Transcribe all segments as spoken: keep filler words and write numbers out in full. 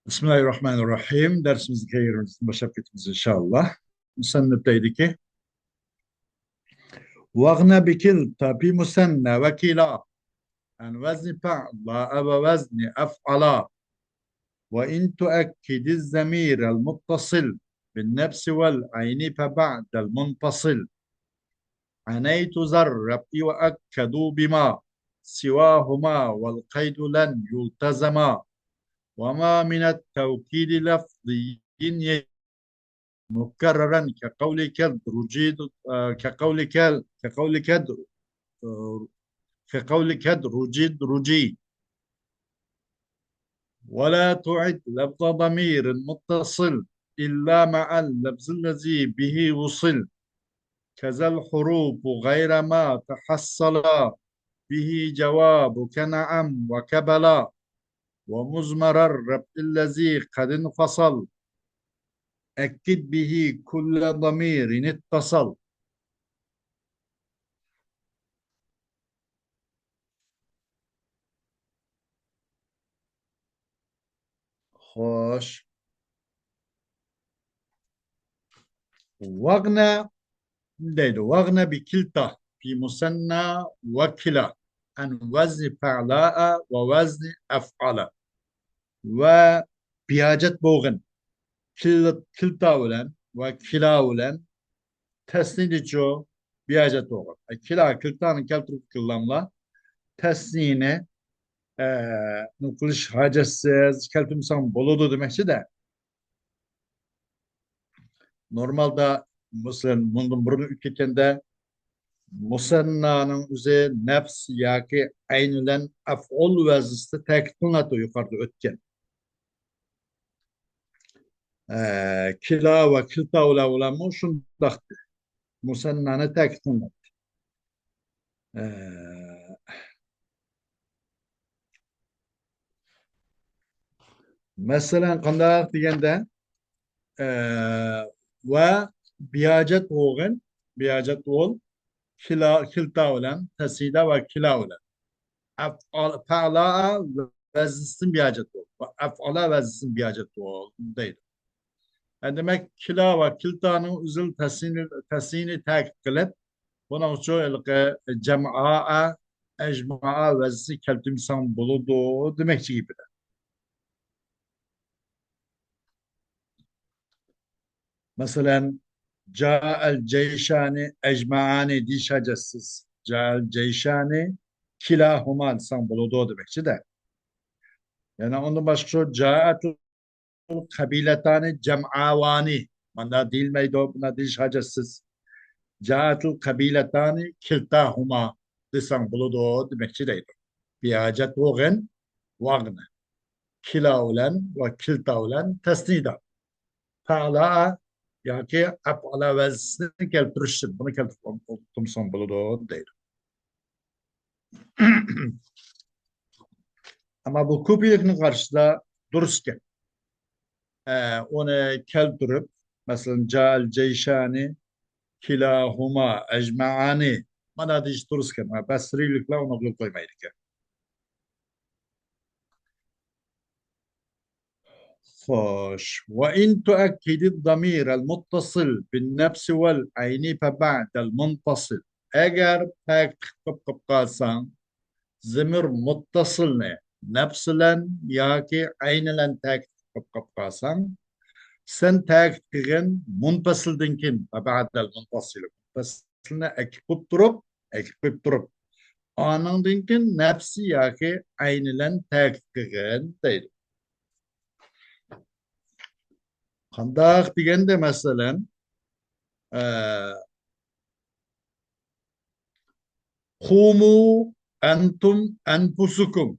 بىسمىللاھىررەھمانىررەھىم. دەرسىمىزنى كەينىدىن باشلاپ كېتىمىز، ئىنشاللا. مۇسەننىپ دەيدىكى، ۋەغنە بىكىلتا پى مۇسەننە ۋە كىلا، ئەن ۋەزنى پەئلائە ۋە ۋەزنى ئەفئالا، ۋە ئىن تۇئەككىدىز زەمىرەل مۇتتەسىل بىن نەفسى ۋەل ئەينى فەبەئدەل مۇنفەسىل. عەنەيتۇ زەر رەفئى وە ئەككەدۇ بىما سىۋاھۇما ۋەل قەيدۇ لەن يۇلتەزەما. وما من التوكيد لفظي مكررا كقولك رجيد، آه، كقولك، كقولك، آه، كقولك رجيد رجي. ولا تعد لفظ ضمير متصل إلا مع اللفظ الذي به وصل. كذا الحروف غير ما تحصل به جوابك نعم وكبلا. ومزمر الرفع الذي قد انفصل. أكد به كل ضمير اتصل. خوش. ۋەغنە دەيدۇ. ۋەغنە بىكىلتا پى مۇسەننا ۋە كىلا، ئەن ۋەزنى فەئلائە ۋە ۋەزنى ئەفئالا. ۋە بىھاجەت بولغىن. كىل-، كىلتا بىلەن ۋە كىلا بىلەن تەسنىدىچۇ بىھاجەت بولغىن. ئە، كىلا، كىلتانى كەلتۈرۈپ قىلاملا. تەسنىنى، ئە، نېمە قىلىش ھاجەتسىز كەلتۈرمىسەڭ بولىدۇ دېمەكچىدە. نورمالدا، مەسىلەن، مۇندىن بۇرۇن ئۆتۈپ كەتكەندە، مۇسەننانىڭ ئۆزى نەپس ياكى ئەين بىلەن ئەفئۇل ۋەزنىسىدە تەكىت قىلىناتتى، يۇقىرىدا ئۆتكەن. ئە، كىلا ۋە كىلتا بىلەن بولامۇ شۇنداقتى. مۇسەننانى تەكىت قىلىناتتى. ئە، مەسىلەن، قانداق دېگەندە، ئە، ۋە بىھاجەت بولغىن، بىھاجەت بول، كىلا، كىلتا بىلەن، تەسنىدە ۋە كىلا بىلەن. ئەفئال، پەئلا ۋەزنىسىدىن بىھاجەت بول. ۋە ئەفئالا ۋەزنىسىدىن بىھاجەت بول دەيدۇ. ئە، دېمەك، كىلا ۋە كىلتانىڭ ئۆزىنىڭ تەسنىنى، تەسنىنى تەكىت قىلىپ، بۇنىڭ ئۈچۈن ھېلىقى جەمئا، ئەجمائا ۋەزنىسىنى كەلتۈرمىسەڭ بولىدۇ دېمەكچى گېپىدە. مەسىلەن، جائەل جەيشانى ئەجمائانى دېيىش ھاجەتسىز. جائەل جەيشانى كىلاھۇما دېسەڭ بولىدۇ دېمەكچىدە. يەنە ئۇندىن باشقا شۇ جائەتىل قەبىلەتانى جەمئاۋانى. مانا دېيىلمەيدۇ، بۇنا دېيىش ھاجەتسىز. جائەتىل قەبىلەتانى كىلتاھۇما دېسەڭ بولىدۇ دېمەكچى دەيدۇ. بىھاجەت بولغىن ۋەغنە. كىلا بىلەن ۋە كىلتا بىلەن تەسنىدا. پەئلا ياكى ئەپئالا ۋەزنىسىنى كەلتۈرۈشتىن، بۇنى كەلتۈرۈپ تۇرساڭ بولىدۇ دەيدۇ. ئەمما بۇ كۇپىيەكنىڭ قارىشىدا دۇرۇس ئىكەن. ئە، ئۇنى كەلتۈرۈپ، مەسىلەن، جائەل جەيشانى كىلاھۇما ئەجمائانى. مانا دېيىش دۇرۇس ئىكەن. بەسرىيلىكلار ئۇنى قويمايدىكەن. خوش. وإن تؤكد الضمير المتصل بالنفس والعين فبعد المنفصل. ئەگەر تەكىت قىلىپ قالساڭ، زېمىر مۇتتەسىلنى نەپس بىلەن ياكى ئەين بىلەن تەكىت قىلىپ قالساڭ، سەن تەكىت قىلغىن مۇنپەسىلدىن كېيىن، فبعد المنفصل، مۇنپەسىلنى ئەكىپ قويۇپ تۇرۇپ، ئەكىپ قويۇپ تۇرۇپ، ئانىڭدىن كېيىن نەپسى ياكى ئەين بىلەن تەكىت قىلغىن دەيدۇ. قانداق دېگەندە، مەسىلەن، ئە، قۇمۇ ئەنتۇم ئەنپۇسۇكۇم.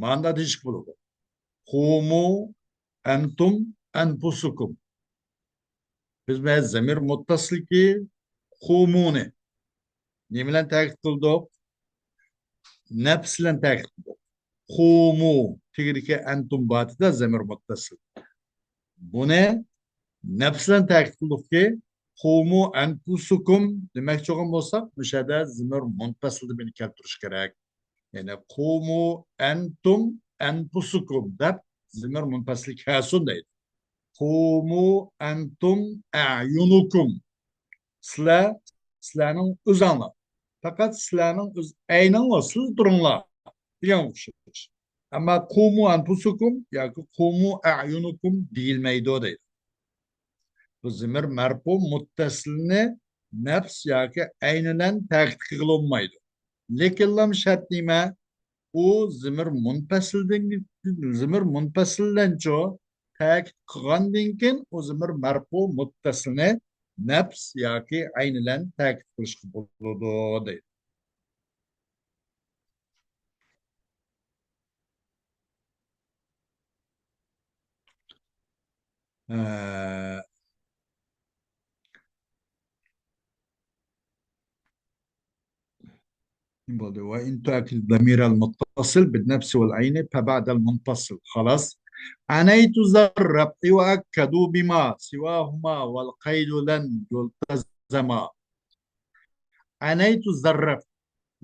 ماندا دېيىشكە بولىدۇ. قۇمۇ ئەنتۇم ئەنپۇسۇكۇم. بىز مەن زەمىر مۇتتەسىلكى قۇمۇنى نېمە بىلەن تەكىت قىلدۇق؟ نەپس بىلەن تەكىت قىلدۇق. قۇمۇ، تېگىدىكى ئەنتۇم باتىدا زەمىر مۇتتەسىل. بۇنى نەپس بىلەن تەكىت قىلدۇقكى، قۇمۇ ئەنپۇسۇكۇم دېمەكچى بولغان بولساق، مۇشۇ يەردە زەمىر مۇنپەسىلدىن بىرنى كەلتۈرۈش كېرەك. يەنى قۇمۇ ئەنتۇم ئەنپۇسۇكۇم دەپ زىمىر مۇنپەسىل كەلسۇن دەيدۇ. قومۇ ئەنتۇم ئەيۇنۇكۇم. سىلەر، سىلەرنىڭ ئۆزۈڭلار. پەقەت سىلەرنىڭ ئۆز ئەينىڭلار، سىلەر تۇرۇڭلار دېگەنگە ئوخشاش. ئەمما قومۇ ئەنپۇسۇكۇم ياكى قومۇ ئەيۇنۇكۇم دېيىلمەيدۇ دەيدۇ. بۇ زىمىر مەرپۇ مۇتتەسىلنى نەپس ياكى ئەين بىلەن تەكىت قىلغىلى بولمايدۇ. لېكىنلام شەرت نېمە؟ ئۇ زىمىر مۇنپەسىلدىن، زىمىر مۇنپەسىلدىنچۇ تەكىت قىلغاندىن كېيىن، ئۇ زىمىر مەرپۇ مۇتتەسىلنى نەپس ياكى ئەين بىلەن تەكىت قىلىشقا بولىدۇ، دەيدۇ. ئە، نېمە بولدى؟ وإن تؤكد الضمير المتصل بالنفس والعين فبعد المنفصل. خلاص. عنيت ذا الرفع وأكدوا بما سواهما والقيد لن يلتزما. عنيت ذا الرفع.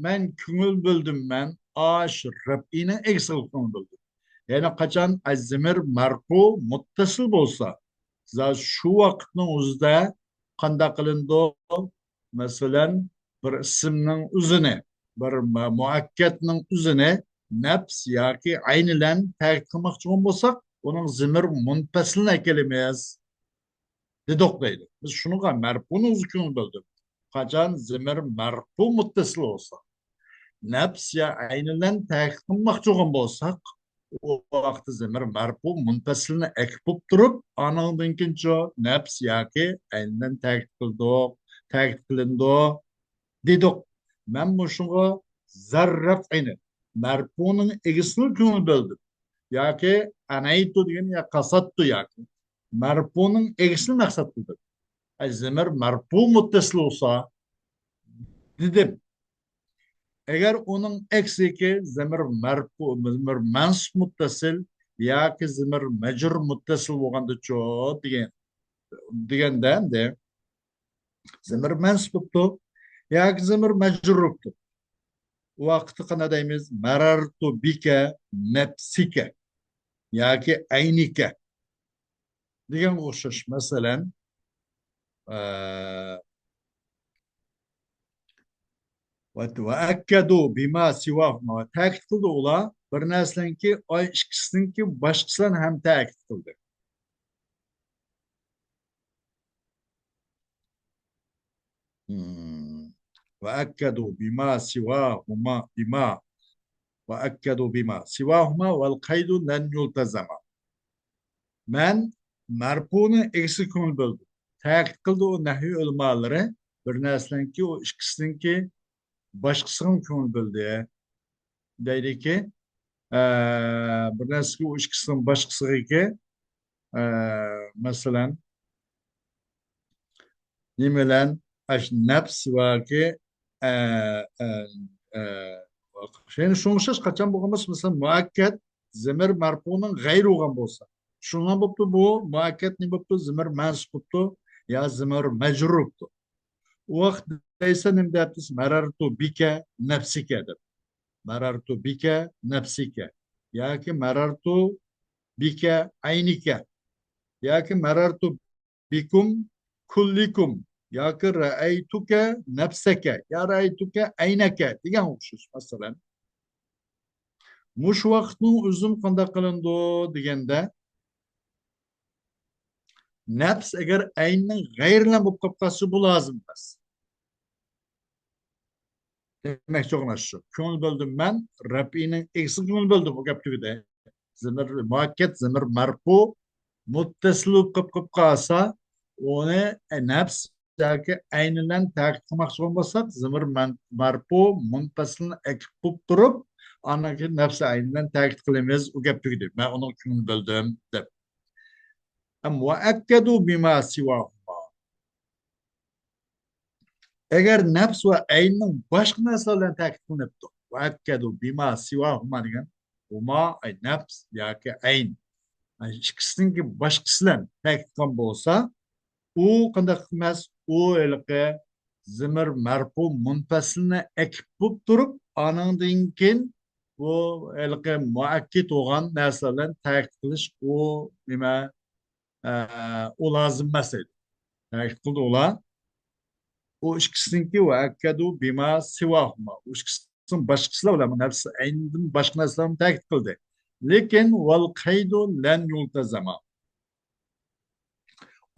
مەن كۆڭۈل بۆلدۈم، مەن ئاش رەپئىنىڭ ئېگىسىگە كۆڭۈل بۆلدۈم. يەنى قاچان ئەززىمىر مەرپۇ مۇتتەسىل بولسا، شۇ ۋاقىتنىڭ ئۆزىدە قانداق قىلىنىدۇ؟ مەسىلەن، بىر ئىسىمنىڭ ئۆزىنى، بىر مۇ-، مۇئەككەتنىڭ ئۆزىنى نەپس ياكى ئەين بىلەن تەكىت قىلماقچى بولساق، ئۇنىڭ زىمىر مۇنپەسىلىنى ئەكېلىمىز. دېدۇق دەيدۇ. بىز شۇنىڭغا مەرپۇنىڭ كۆڭۈل بۆلدۇق. قاچان زىمىر مەرپۇ مۇتتەسىل بولسا، نەپس يا ئەين بىلەن تەكىت قىلماقچى بولغان بولساق، ئۇ ۋاقىتتا زىمىر مەرپۇ مۇنپەسىلنى ئەكىپ بولۇپ تۇرۇپ، ئانىڭدىن كېيىنچۇ نەپس ياكى ئەين بىلەن تەكىت قىلدۇق، تەكىت قىلىنىدۇ دېدۇق. مەن مۇشۇڭغا زەررەفئىنى، مەرپۇنىڭ ئىگىسىنى كۆڭۈل بۆلدۈم. ياكى ئەنەيتۇ دېگەن يا قاساتتۇ ياكى مەرپۇنىڭ ئىگىسىنى مەقسەت قىلدىم. ئەي زىمىر مەرپۇ مۇتتەسىل بولسا دېدىم. ئەگەر ئۇنىڭ ئەكسىكى زىمىر مەرپۇ، زىمىر مەنسۇب مۇتتەسىل ياكى زىمىر مەجرۇر مۇتتەسىل بولغاندىچۇ دېگەن، دېگەندە ئەمدى زىمىر مەنسۇب بوپتۇ ياكى زىمىر مەجرۇر بوپتۇ. ئۇ ۋاقىتتا قانداق دەيمىز؟ مەرەرتۇ بىكە نەپسىكە ياكى ئەينىكە دېگەنگە ئوخشاش. مەسىلەن، ئە، ۋە، ۋە ئەككەدۇ بىما سىۋاھۇما. تەكىت قىلدى ئۇلار. بىر نەرسىلەرنىڭكى، ئاي، ئىككىسىنىڭكى باشقىسىلەرنى ھەم تەكىت قىلدى. Hmm. وأكدوا بما سواهما، بما، وأكدوا بما سواهما والقيد لن يلتزم. مەن مەرپۇنىڭ ئىگىسىگە كۆڭۈل بۆلدۈم. تەكىت قىلدى ئۇ نەھۋى ئۆلىمالىرى، بىر نەرسىنىڭكى، ئۇ ئىككىسىنىڭكى باشقىسىغا كۆڭۈل بۆلدى. دەيدىكى، ئە، بىر نەرسىگە ئۇ ئىككىسىنىڭ باشقىسىغىكى، ئە، مەسىلەن، نېمە بىلەن؟ ئاشۇ نەپس ياكى، ئە، ئە، ئە، يەنى شۇڭغا ئوخشاش قاچان بولغان بولسا، مەسىلەن، مۇئەككەت زىمىر مەرپۇنىڭ غەيرى بولغان بولسا. شۇڭا بوپتۇ بۇ، مۇئەككەت نېمە بوپتۇ؟ زىمىر مەنسۇب بوپتۇ يا زىمىر مەجرۇر بوپتۇ. ئۇ ۋاقىت دەيسە نېمە دەپتىسىز؟ مەرەرتۇ بىكە نەپسىكە دەپ. مەرەرتۇ بىكە نەپسىكە. ياكى مەرەرتۇ بىكە ئەينىكە. ياكى مەرەرتۇ بىكۇم كۇللىكۇم. ياكى رەئەيتۇكە نەپسەكە. يا رەئەيتۇكە ئەينەكە دېگەن ئوخشاش، مەسىلەن. مۇشۇ ۋاقىتنىڭ ئۆزىمۇ قانداق قىلىنىدۇ دېگەندە، نەپس ئەگەر ئەيننىڭ غەيرىلەن بولۇپ قالىپ قالسا، بۇ لازىم ئەمەس. دېمەكچى بولغىنى شۇ. كۆڭۈل بۆلدۈم مەن، رەپئىنىڭ ئىگىسىگە كۆڭۈل بۆلدۈم، بۇ گەپ تۈگىدى. زىمىر مۇئەككەت، زىمىر مەرپۇ مۇتتەسىل بولۇپ قېلىپ، قېلىپ قالسا، ئۇنى نەپس ياكى ئەين بىلەن تەكىت قىلماقچى بولمىساق، زىمىر مەن-، مەرپۇ مۇنپەسىلنى ئەكىپ بولۇپ تۇرۇپ، ئاندىن كېيىن نەپس ئەين بىلەن تەكىت قىلىمىز، ئۇ گەپ تۈگىدى. مەن ئۇنىڭغا كۆڭۈل بۆلدۈم دەپ. ئەم، ۋە ئەككەدۇ بىما سىۋاھۇما. ئەگەر نەپس ۋە ئەيننىڭ باشقا نەرسىلەر بىلەن تەكىت قىلىنىپتۇ. ۋە ئەككەدۇ بىما سىۋاھۇما دېگەن ھۇما، ئەي، نەپس ياكى ئەين. ئەي، ئىككىسىنىڭكى باشقىسى بىلەن تەكىت قىلغان بولسا، ئۇ قانداق ئەمەس؟ ئۇ ھېلىقى زىمىر مەرپۇ مۇنپەسىلنى ئەكىپ بولۇپ تۇرۇپ، ئانىڭدىن كېيىن بۇ ھېلىقى مۇئەككىد بولغان نەرسە بىلەن تەكىت قىلىش، ئۇ نېمە، ئە، ئۇ لازىم ئەمەس دەيدۇ. تەكىت قىلدى ئۇلار. ئۇ ئىككىسىنىڭكى ۋە ئەككەدۇ بىما سىۋاھۇما. ئۇ ئىككىسىنىڭ باشقىسىلار بىلەن، بۇ نەپس ئەينىدىن باشقا نەرسىلەرنى تەكىت قىلدى. لېكىن ۋەل قەيدۇ لەن يۇلتەزەما.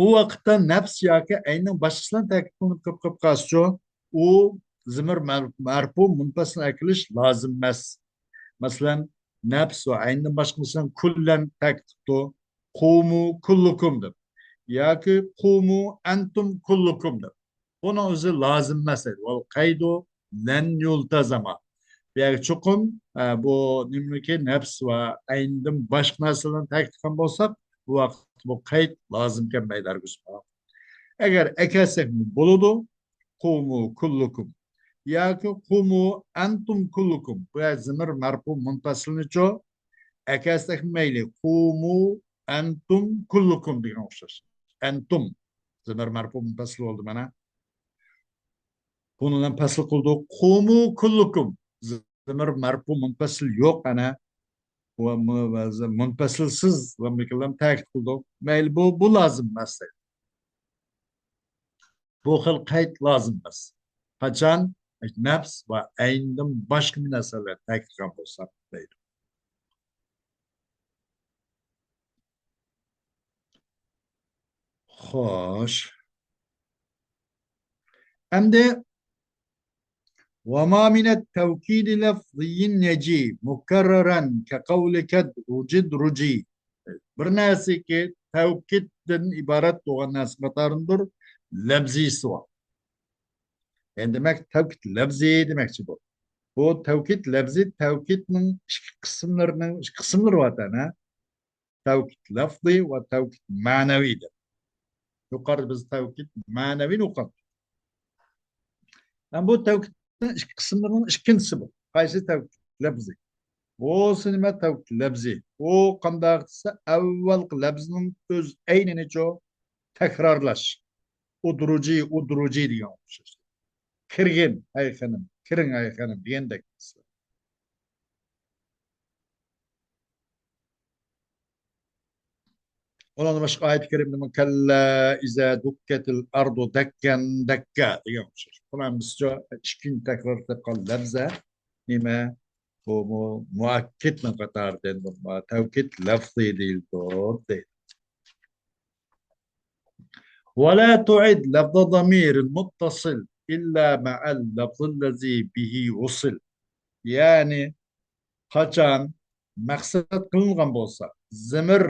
ئۇ ۋاقىتتا نەپس ياكى ئەينىنىڭ باشقىسىلار تەكىت قىلىنىپ قېلىپ قالسىچۇ، ئۇ زىمىر مەر-، مەرپۇ مۇنپەسىل ئەكېلىش لازىم ئەمەس. مەسىلەن، نەپس ۋە ئەينىدىن باشقا، مەسىلەن، كۇللەن تەكىت قىلىپتۇ. قۇمۇ كۇللۇكۇم دەپ. ياكى قۇمۇ ئەنتۇم كۇللۇكۇم دەپ. بۇنىڭ ئۆزى لازىم ئەمەس دەيدۇ. ۋەل قەيدۇ لەن يۇلتەزەما. بۇ يەرگە چوقۇم، ئە، بۇ نېمىنىڭكى نەپس ۋە ئەيندىن باشقا نەرسىلەرنى تەكىت قىلغان بولساق، بۇ ۋاقىتتا بۇ قەيت لازىم كەلمەيدۇ ھەرگىزمۇ. ئەگەر ئەكەلسەكمۇ بولىدۇ، قۇمۇ كۇللۇكۇم ياكى قۇمۇ ئەنتۇم كۇللۇكۇم. بۇ يەر زىمىر مەرپۇ مۇنپەسىلنىچۇ؟ ئەكەلسەكمۇ مەيلى، قۇمۇ ئەنتۇم كۇللۇكۇم دېگەن ئوخشاش. ئەنتۇم زىمىر مەرپۇ مۇنپەسىل بولدى مانا. بۇنى بىلەن پەسىل قىلدۇق. قۇمۇ كۇللۇكۇم. زىمىر مەرپۇ مۇنپەسىل يوق ئەنە. بۇ مۇ-، مۇنپەسىلسىز زامىرلارنى تەكىت قىلدۇق. مەيلى، بۇ، بۇ لازىم ئەمەس. بۇ خىل قەيت لازىم ئەمەس. قاچان نەپس ۋە ئەيندىن باشقا نەرسىلەر تەكىت قىلغان بولسا دەيدۇ. خوش. ئەمدى، وما من التوكيد لفظي يجي مكررا كقولك ادرج ادرجي. بىر نەرسىكى تەۋكىدتىن ئىبارەت بولغان نەرسە قاتارىدۇر لەپزىيسى بار. يەنى دېمەك، تەۋكىد لەپزىي دېمەكچى بۇ. بۇ تەۋكىد لەپزىي، تەۋكىدنىڭ ئىككى قىسىملىرىنىڭ، ئىككى قىسىملىرى بار ئەنە. تەۋكىد لەفزىي ۋە تەۋكىد مەنەۋىي دەپ. يۇقىرىدا بىز تەۋكىد مەنەۋىينى ئوقۇدۇق. ھەم بۇ تەۋكىدنىڭ ئىككى قىسىملىرىنىڭ ئىككىنچىسى بۇ. قايسى؟ تەۋكىد لەپزىي. بولسا نېمە؟ تەۋكىد لەپزىي. ئۇ قانداق دېسە، ئەۋۋەلقى لەپزىنىڭ ئۆز ئەينىنىچۇ تەكرارلاش. ئۇدرۇجى، ئۇدرۇجى دېگەن ئوخشاش. كىرگىن، ھەي خېنىم، كىرىڭ، ھەي خېنىم دېگەندەك. ئۇنىڭدىن باشقا ئايەت كەرىمدىمۇ كەللە ئىزا دۇككەتىل ئەردۇ دەككەن دەككە دېگەن ئوخشاش. بۇلار بىزچە ئىككىنچى تەكرار قىلىپ قالغان لەپزە نېمە؟ بۇمۇ مۇئەككىدنىڭ قاتارىدىن، تەۋكىد لەفزىي دېيىلىدۇ دەيدۇ. ولا تعد لفظ ضمير متصل إلا مع اللفظ الذي به وصل. يەنى قاچان مەقسەت قىلىنغان بولسا، زىمىر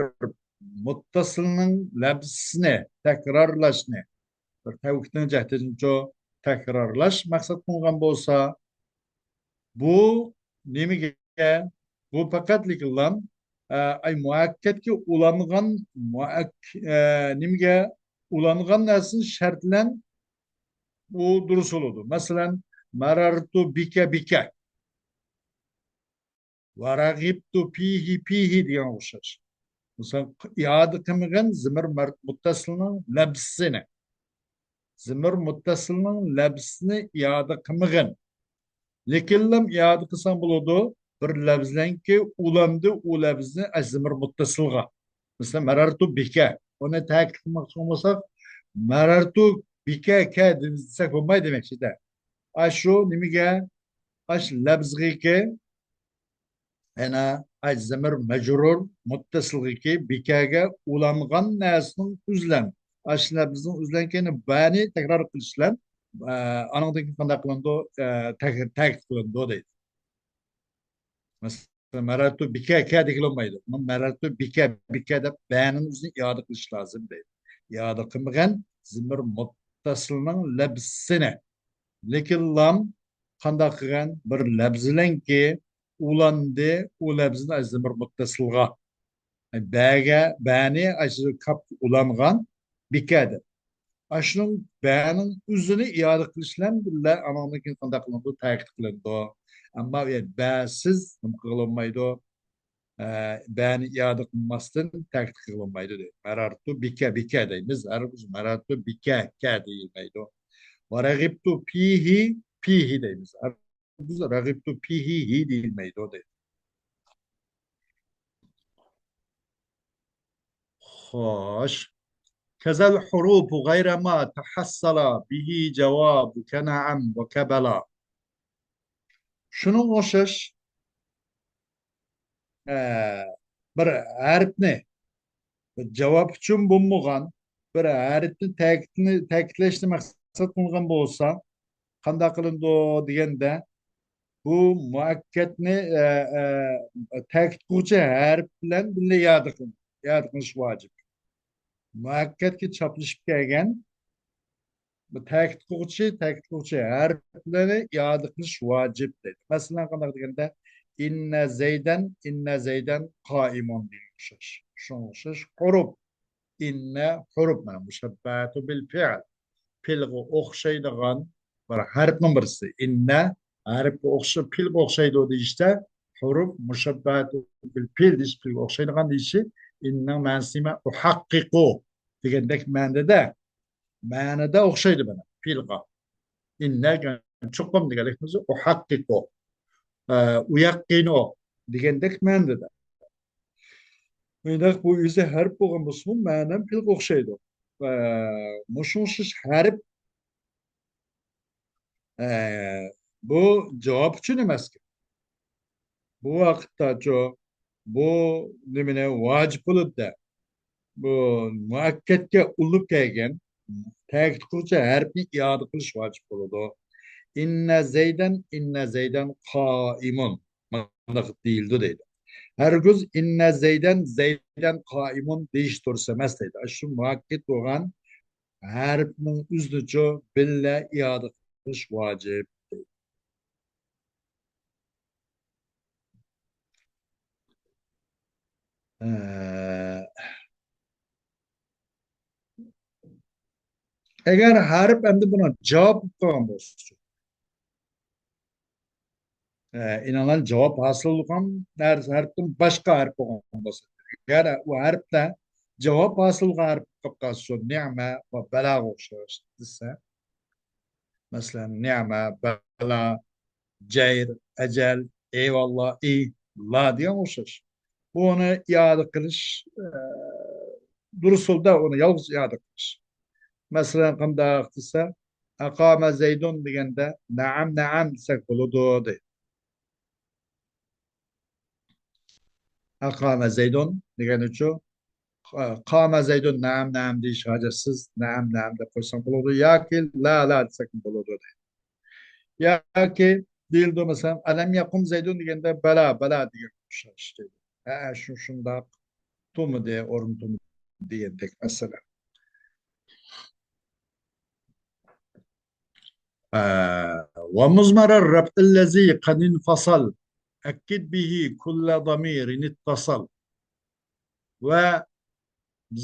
مۇتتەسىلنىڭ لەپزىنى تەكرارلاشنى، بىر تەۋكىدنىڭ جەھىتىدىنچۇ تەكرارلاش مەقسەت قىلىنغان بولسا، بۇ نېمىگە؟ بۇ پەقەتلىكلا، ئە، ئاي، مۇئەككەدكە ئۇلانغان، مۇئەك-، ئە، نېمىگە ئۇلانغان نەرسىنى شەرتلەن ئۇ دۇرۇس بولىدۇ. مەسىلەن، مەرەرتۇ بىكە، بىكە. ۋە رەغىبتۇ پىھى، پىھى دېگەنگە ئوخشاش. مىسال، ئىئادە قىلمىغىن زىمىر مەر-، مۇتتەسىلنىڭ لەپزىنى. زىمىر مۇتتەسىلنىڭ لەپزىنى ئىئادە قىلمىغىن. لېكىنلا ئىئادە قىلساڭ بولىدۇ. بىر لەپزلەنكى ئۇلاندى ئۇ لەپزنى ئەز زىمىر مۇتتەسىلغا. مىسال، مەرەرتۇ بىكە. ئۇنى تەكىت قىلماقچى بولمىساق، مەرەرتۇ بىكە، كە دېسەك بولمايدۇ دېمەكچىدە. ئاشۇ نېمىگە؟ ئاش لەپزىگىكى يەنە ئاي زىمىر مەجرۇر مۇتتەسىلغىكى بىكەگە ئۇلانغان نەرسىنىڭ ئۆزلەن، ئاشۇ لەپزنىڭ ئۆزلەنكىنى بەنى تەكرار قىلىش بىلەن، ئە، ئانىڭدىن كېيىن قانداق قىلىنىدۇ؟ ئە، تەك-، تەكىت قىلىنىدۇ دەيدۇ. مەسىلەن، مەرەرتۇ بىكە، كە دېگىلى بولمايدۇ. مۇنى مەرەرتۇ بىكە، بىكە دەپ بەنىڭ ئۆزىنى ئىئادە قىلىش لازىم دەيدۇ. ئىئادە قىلمىغان زىمىر مۇتتەسىلنىڭ لەپزىنى. لېكىن لام قانداق قىلغان؟ بىر لەپزلەنكى ئۇلاندى، ئۇ لەپزىنى ئاي زىمىر مۇتتەسىلغا. بەگە، بەنى ئاشۇ كاپ ئۇلانغان بىكە دەپ. ئاشۇنىڭ بەنىڭ ئۆزىنى ئىئادە قىلىش بىلەن بىللە ئانىڭدىن كېيىن قانداق قىلىنىدۇ؟ تەكىت قىلىنىدۇ. ئەمما ئۇ يەردە بەسىز نېمە قىلغىلى بولمايدۇ؟ ئە، بەنى ئىئادە قىلماستىن تەكىت قىلغىلى بولمايدۇ دەيدۇ. مەرەرتۇ بىكە، بىكە دەيمىز. ھەرگىز مەرەرتۇ بىكە، كە دېيىلمەيدۇ. ۋە رەغىبتۇ پىھى، پىھى دەيمىز. ھەرگىز رەغىبتۇ پىھى، ھى دېيىلمەيدۇ دەيدۇ. خوش. كذا الحروف غير ما تحصل به جوابك نعم وكبلا. شۇنىڭغا ئوخشاش، ئە، بىر ھەرپنى، بىر جاۋاب ئۈچۈن بولمىغان بىر ھەرپنى تەكىتنى، تەكىتلەشنى مەقسەت قىلغان بولسا، قانداق قىلىنىدۇ دېگەندە، بۇ مۇئەككەتنى، ئە، ئە، تەكىت قىلغۇچى ھەرپ بىلەن بىللە ئىئادە قىلىنىدۇ. ئىئادە قىلىش ۋاجىپ. مۇئەككەتكە چاپلىشىپ كەلگەن بۇ تەكىت قىلغۇچى، تەكىت قىلغۇچى ھەرپلەرنى ئىئادە قىلىش ۋاجىپ دەيدۇ. مەسىلەن، قانداق دېگەندە، ئىننە زەيدەن، ئىننە زەيدەن قائىمۇن دېگەن ئوخشاش. شۇڭا ئوخشاش ھۇرۇپ. ئىننە ھۇرۇپ، مانا، مۇشەببەتۇ بىل پېئىل. پېئىلغا ئوخشايدىغان بىر ھەرپنىڭ بىرسى. ئىننە ھەرپكە ئوخشاش، پېئىلگە ئوخشايدۇ دېيىشتە، ھۇرۇپ مۇشەببەتۇ بىل پېئىل دېيىش، پېئىلگە ئوخشايدىغان دېيىشى، ئىننىڭ مەنىسى نېمە؟ ئۇھەققىقۇ دېگەندەك مەنىدە، مەنىدە ئوخشايدۇ مانا پېئىلغا. ئىننە چوقۇم دېگەنلىك بولسا، ئۇھەققىقۇ. ئە، ئۇيەققىنۇ دېگەندەك مەنىدە. ئۇنداق بۇ ئۆزى ھەرپ بولغان بولسىمۇ، مەنە پېئىلغا ئوخشايدۇ. ئە، مۇشۇ ئوخشاش ھەرپ، ئە، بۇ جاۋاب ئۈچۈن ئەمەسكەن. بۇ ۋاقىتتاچۇ، بۇ نېمىنى ۋاجىپ بولىدۇ-دە. بۇ مۇئەككەتكە ئۇلىنىپ كەلگەن تەكىت قىلغۇچى ھەرپنى ئىئادە قىلىش ۋاجىپ بولىدۇ. ئىننە زەيدەن، ئىننە زەيدەن قائىمۇن. مانداق دېيىلىدۇ دەيدۇ. ھەرگىز ئىننە زەيدەن، زەيدەن قائىمۇن دېيىش دۇرۇس ئەمەس دەيدۇ. شۇ مۇئەككەت بولغان ھەرپنىڭ ئۆزىنىچۇ بىللە ئىئادە قىلىش ۋاجىپ. ئە، ئەگەر ھەرپ ئەمدى بۇنىڭ جاۋاب بولۇپ قالغان بولسىچۇ؟ ئە، ئېنىڭلار جاۋاب ھاسىل بولغان ھەر-، ھەرپتىن باشقا ھەرپ بولغان بولسا، يەنى ئۇ ھەرپتە جاۋاب ھاسىل بولغان ھەرپ بولۇپ قالسا، نېمە ۋە بەلاغا ئوخشاش دېسە، مەسىلەن، نېمە، بەلا، جەير، ئەجەل، ئەيۋاللا، ئى، لا دېگەن ئوخشاش. بۇنى ئىئادە قىلىش، ئە، دۇرۇس يولدا ئۇنى يالغۇز ئىئادە قىلىش. مەسىلەن، قانداق دېسە، ئەقامە زەيدۇن دېگەندە، نەئەم، نەئەم دېسەك بولىدۇ، دەيدۇ. ئەقامە زەيدۇن دېگەنچۇ، قامە زەيدۇن، نەئەم، نەئەم دېيىش ھاجەتسىز، نەئەم، نەئەم دەپ قويساڭ بولىدۇ. ياكى لا، لا دېسەكمۇ بولىدۇ، دەيدۇ. ياكى دېيىلىدۇ، مەسىلەن، ئەلەم يەقۇم زەيدۇن دېگەندە، بەلا، بەلا دېگەن ئوخشاش دەيدۇ. ھە، شۇ، شۇنداق. تۇرمىدى، ئورنىدا تۇرمىدى دېگەندەك مەسىلە. ئە، ومضمر الرفع الذي قد انفصل أكد به كل ضمير اتصل. ۋە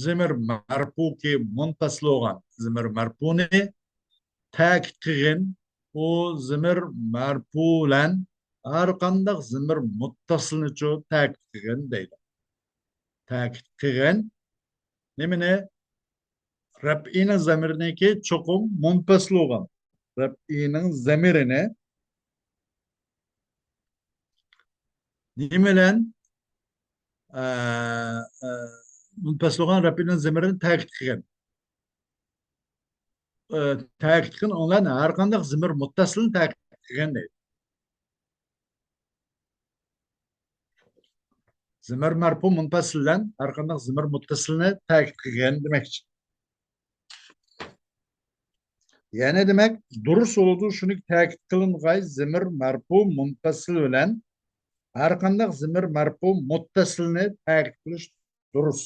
زېمىر مەرپۇكى مۇنپەسىل بولغان زېمىر مەرپۇنى تەكىت قىلغىن. ئۇ زېمىر مەرپۇ بىلەن ھەر قانداق زېمىر مۇتتەسىلنىچۇ تەكىت قىلغىن دەيدۇ. تەكىت قىلغىن. نېمىنى؟ رەپئىنىڭ زەمىرىنىڭكى چوقۇم مۇنپەسىل بولغان. رەپئىنىڭ زەمىرىنى نېمە بىلەن، ئە، ئە، مۇنپەسىل بولغان رەپئىنىڭ زەمىرىنى تەكىت قىلغىن. ئە، تەكىت قىلغىن، ئۇ بىلەن ھەر قانداق زېمىر مۇتتەسىلنى تەكىت قىلغىن دەيدۇ. زېمىر مەرپۇ مۇنپەسىل بىلەن ھەر قانداق زېمىر مۇتتەسىلنى تەكىت قىلغىن دېمەكچى. يەنى دېمەك، دۇرۇس بولىدۇ، شۇنى تەكىت قىلىنغاي، زېمىر مەرپۇ مۇنپەسىل بىلەن ھەر قانداق زېمىر مەرپۇ مۇتتەسىلنى تەكىت قىلىش دۇرۇس.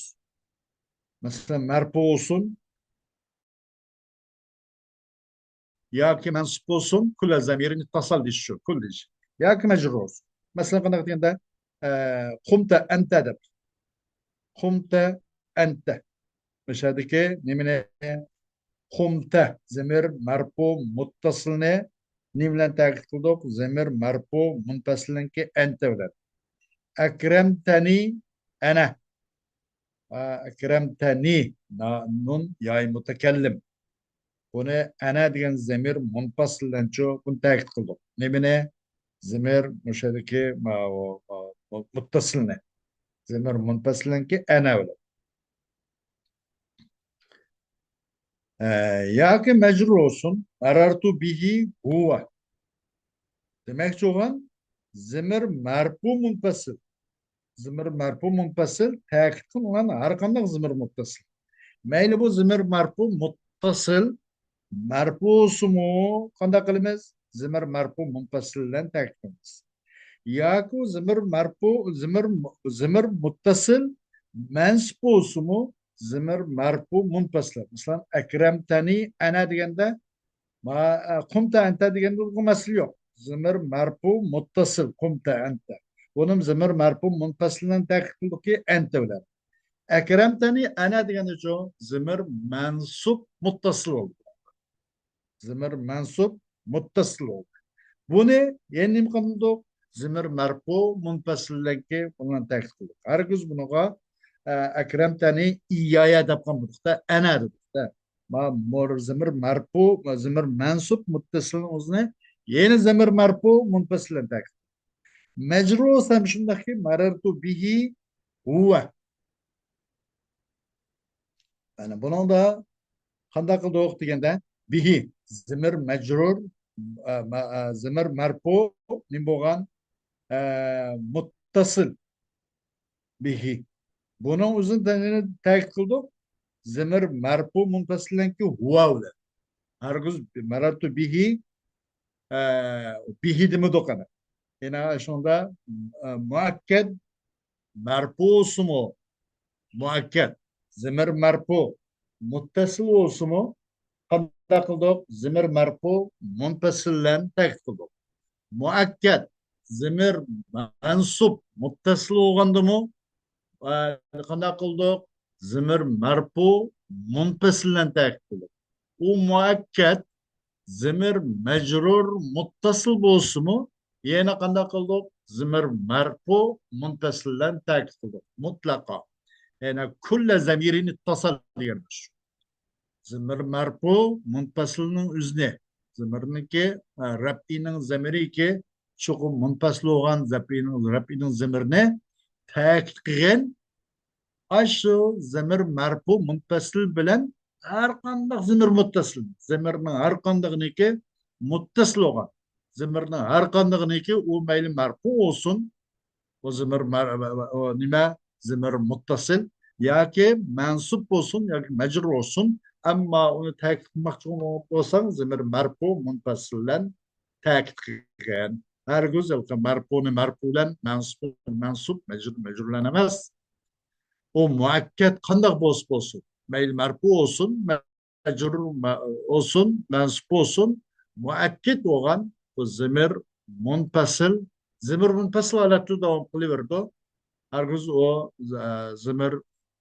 مەسىلەن، مەرپۇ بولسۇن، ياكى مەنسۇب بولسۇن، كۇللە زەمىرىن ئىتتەسەل دېيىش شۇ، كۇل دېيىش. ياكى مەجرۇر بولسۇن. مەسىلەن، قانداق دېگەندە، ئە، قۇمتە ئەنتە دەپ. قۇمتە ئەنتە. مۇشۇ يەردىكى نېمىنى؟ قۇمتە زېمىر مەرپۇ مۇتتەسىلنى نېمە بىلەن تەكىت قىلدۇق؟ زېمىر مەرپۇ مۇنپەسىلنىڭكى ئەنتە بىلەن. ئەكرەمتەنى ئەنە. ئە، ئەكرەمتەنى، نا-، نۇن يائى مۇتەكەللىم. بۇنى ئەنە دېگەن زېمىر مۇنپەسىل بىلەنچۇ بۇنى تەكىت قىلدۇق. نېمىنى؟ زېمىر مۇشۇ يەردىكى ماۋۇ، ماۋۇ مۇتتەسىلنى. زېمىر مۇنپەسىلنىڭكى ئەنە بىلەن. ئە، ياكى مەجرۇر بولسۇن، مەرەرتۇ بىھى ھۇۋە دېمەكچى بولغان زىمىر مەرپۇ مۇنپەسىل. زىمىر مەرپۇ مۇنپەسىل تەكىت قىلىنغان ھەر قانداق زىمىر مۇتتەسىل. مەيلى بۇ زىمىر مەرپۇ مۇتتەسىل مەرپۇ بولسىمۇ قانداق قىلىمىز؟ زىمىر مەرپۇ مۇنپەسىل بىلەن تەكىت قىلىمىز. ياكى زىمىر مەرپۇ، زىمىر، زىمىر مۇتتەسىل مەنسۇب بولسىمۇ زىمىر مەرپۇ مۇنپەسىل. مەسىلەن، ئەكرەمتەنى ئەنە دېگەندە، ما-، ئە، قۇمتە ئەنتە دېگەندە بۇ مەسىلە يوق. زىمىر مەرپۇ مۇتتەسىل، قۇمتە ئەنتە. بۇنىمۇ زىمىر مەرپۇ مۇنپەسىل بىلەن تەكىت قىلدۇقكى، ئەنتە بىلەن. ئەكرەمتەنى ئەنە دېگەندە چوڭ زىمىر مەنسۇب مۇتتەسىل بولدى. زىمىر مەنسۇب مۇتتەسىل بولدى. بۇنى يەنە نېمە قىلدۇق؟ زىمىر مەرپۇ مۇنپەسىل بىلەنكى بۇنى تەكىت قىلدۇق. ھەرگىز بۇنىڭغا، ئە، ئەكرەمتەنى ئىيايە دەپ قالمىدۇق-تە، ئەنە دېدۇق-تە. ما-، مور-، زىمىر مەرپۇ، زىمىر مەنسۇب مۇتتەسىلنىڭ ئۆزىنى يەنە زىمىر مەرپۇ مۇنپەسىل بىلەن تەكىت. مەجرۇر بولسا ھەم شۇنداقكى، مەرەرتۇ بىھى ھۇۋە. يەنى بۇنىڭدا قانداق قىلدۇق دېگەندە، بىھى، زىمىر مەجرۇر، ئە، مە-، ئە، زىمىر مەرپۇ نېمە بولغان؟ ئە، مۇتتەسىل. بىھى. بۇنىڭ ئۆزىنى تەكىت قىلدۇق. زىمىر مەرپۇ مۇنپەسىل بىلەنكى ھۇۋا بىلەن. ھەرگىز مەرەرتۇ بىھى، ئە، بىھى دېمىدۇق ئەنە. يەنە شۇندا، ئە، مۇئەككەد مەرپۇ بولسىمۇ، مۇئەككەد، زىمىر مەرپۇ مۇتتەسىل بولسىمۇ، قانداق قىلدۇق؟ زىمىر مەرپۇ مۇنپەسىل بىلەن تەكىت قىلدۇق. مۇئەككەد، زىمىر مەنسۇب مۇتتەسىل بولغاندىمۇ، ئە، قانداق قىلدۇق؟ زىمىر مەرپۇ مۇنپەسىل بىلەن تەكىت قىلدۇق. ئۇ مۇئەككەد زىمىر مەجرۇر مۇتتەسىل بولسىمۇ، يەنە قانداق قىلدۇق؟ زىمىر مەرپۇ مۇنپەسىل بىلەن تەكىت قىلدۇق. مۇتلەقا. يەنى كۇللە زەمىرىنى ئىتتەسەل دېگەن شۇ. زىمىر مەرپۇ مۇنپەسىلنىڭ ئۆزىنى، زىمىرنىڭكى، ئە، رەپئىنىڭ زەمىرىكى، چوقۇم مۇنپەسىل بولغان رەپئىنىڭ، رەپئىنىڭ زىمىرىنى تەكىت قىلغان ئاشۇ زىمىر مەرپۇ مۇنپەسىل بىلەن ھەر قانداق زىمىر مۇتتەسىل، زىمىرنىڭ ھەر قاندىقىنىكى مۇتتەسىل بولغان، زىمىرنىڭ ھەر قاندىقىنىكى ئۇ مەيلى مەرپۇ بولسۇن، ئۇ زىمىر مەر-، ئۇ نېمە، زىمىر مۇتتەسىل ياكى مەنسۇب بولسۇن ياكى مەجرۇر بولسۇن، ئەمما ئۇنى تەكىت قىلماقچى بولساڭ، زىمىر مەرپۇ مۇنپەسىل بىلەن تەكىت قىلغان. ھەرگىز مەرپۇنى مەرپۇ بىلەن، مەنسۇبنى مەنسۇب، مەجرۇر مەجرۇر بىلەن ئەمەس. ئۇ مۇئەككەد قانداق بولسا بولسۇن، مەيلى مەرپۇ بولسۇن، مەجرۇر مە-، بولسۇن، مەنسۇب بولسۇن، مۇئەككەد بولغان بۇ زىمىر مۇنپەسىل، زىمىر مۇنپەسىل ھالەتتە داۋام قىلىۋېرىدۇ. ھەرگىز ئۇ، ئە، زىمىر،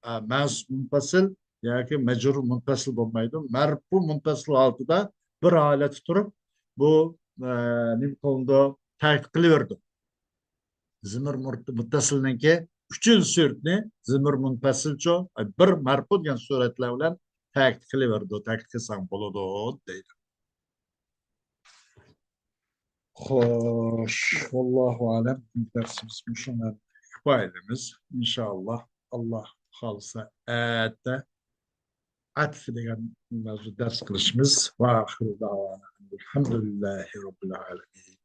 ئە، مەنسۇب مۇنپەسىل ياكى مەجرۇر مۇنپەسىل بولمايدۇ. مەرپۇ مۇنپەسىل ھالىتىدە بىر ھالەتتە تۇرۇپ، بۇ، ئە، نېمە قىلىنىدۇ؟ تەكىت قىلىۋېرىدۇ. زىمىر مۇر-، مۇتتەسىلنىڭكى ئۈچىنچى سۈرىتىنى زىمىر مۇنپەسىلچۇ، بىر مەرپۇ دېگەن سۈرەتلەر بىلەن تەكىت قىلىۋېرىدۇ، تەكىت قىلساڭ بولىدۇ، دەيدۇ. خوش، ۋاللاھۇ ئەلەم، دەرسىمىز مۇشۇ بىلەن كۇپايىلىمىز، ئىنشائاللا. ئاللا خالىسا، ئەتە ئەتف دېگەن مەۋزۇ دەرس قىلىشىمىز. ۋە ئاخىرۇ دەۋانا ئەلھەمدۇلىللاھى رەببىل ئالەمىن.